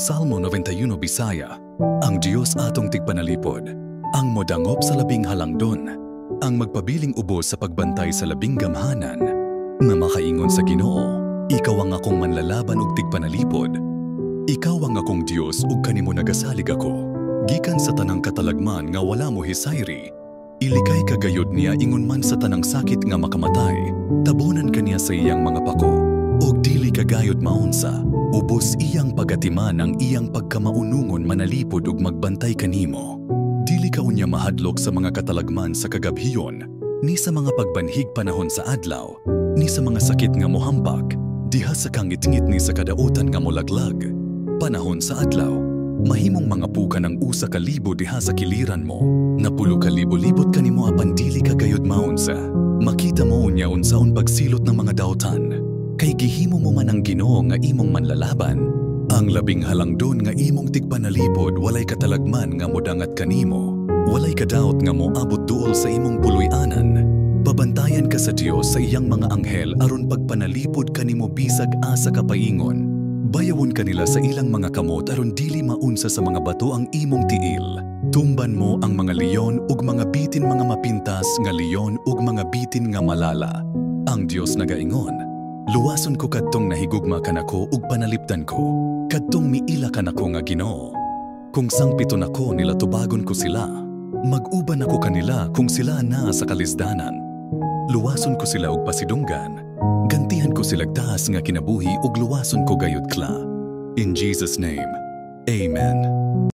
Salmo 91 Bisaya. Ang Dios atong tigpanalipod, ang modangop sa labing halangdon, ang magpabiling ubos sa pagbantay sa labing gamhanan, nga makaingon sa Ginoo, "Ikaw ang akong manlalaban ug tigpanalipod. Ikaw ang akong Dios ug kanimo nagasalig ako." Gikan sa tanang katalagman nga wala mo hisayri, ilikay ka gayod niya ingon man sa tanang sakit nga makamatay, tabonan ka niya sa iyang mga pako, ug dili ka gayod maunsa. Ubos iyang pagatiman ang iyang pagkamaunungon manalipod ug magbantay kanimo. Dili ka unya mahadlok sa mga katalagman sa kagabhiyon, ni sa mga pagbanhig panahon sa adlaw, ni sa mga sakit nga mohampak, diha sa kangitngit ni sa kadautan nga molaglag. Panahon sa adlaw, mahimong mangapo ka ng 1,000 diha sa kiliran mo, 10,000 libot kanimo apan dili ka gayod maunsa. Makita mo unya unsaon pagsilot ng mga dautan, kay gihimo mo man ang Ginoo nga imong manlalaban. Ang labing halangdon nga imong tigpanalipod, walay katalagman nga modangat kanimo, walay kadaot nga moabot duol sa imong puloy-anan. Babantayan ka sa Dios sa iyang mga anghel aron pagpanalipod kanimo bisag asa ka paingon. Bayawon ka nila sa ilang mga kamot aron dili maunsa sa mga bato ang imong tiil. Tumban mo ang mga leon ug mga bitin, mga mapintas nga leon ug mga bitin nga malala. Ang Dios nagaingon, "Luwason ko kadtong nahigugma kanako ug panalipdan ko, kadtong miila kanako nga Ginoo. Kung sangpiton ako nila, tubagon ko sila. Mag-uban ako kanila kung sila naa sa kalisdanan. Luwason ko sila og pasidunggan. Gantihan ko sila taas nga kinabuhi ug luwason ko gayud kla." In Jesus' name, Amen.